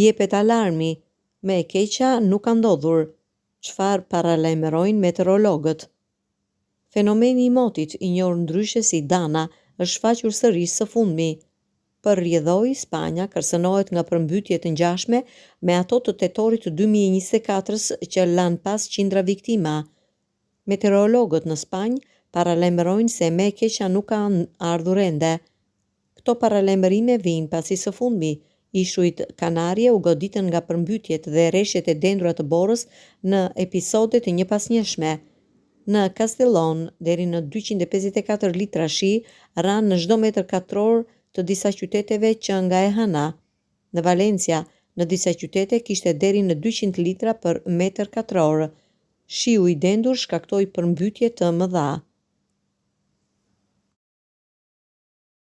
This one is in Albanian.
Jepet alarmi, Më e keqja nuk ka ndodhur, çfarë paralajmërojnë meteorologët. Fenomeni i motit, i njohur ndryshe si Dana, është shfaqur sërish së fundmi. Për rrjedhojë, Spanja kërcënohet nga përmbytje të ngjashme me ato të tetorit të 2024-s që lanë pas qindra viktima. Meteorologët në Spanjë paralajmërojnë se më e keqja nuk ka ardhur ende. Këto paralajmërime vijnë pasi së fundmi, ishujt Kanarie u goditën nga përmbytjet dhe reshjet e dendura të borës në episode të njëpasnjëshme. Në Castellón, deri në 254 litra shi ranë në çdo metër katror të disa qyteteve që nga e hëna. Në Valencia, në disa qytete kishte deri në 200 litra për metër katror. Shiu i dendur shkaktoi përmbytje të mëdha.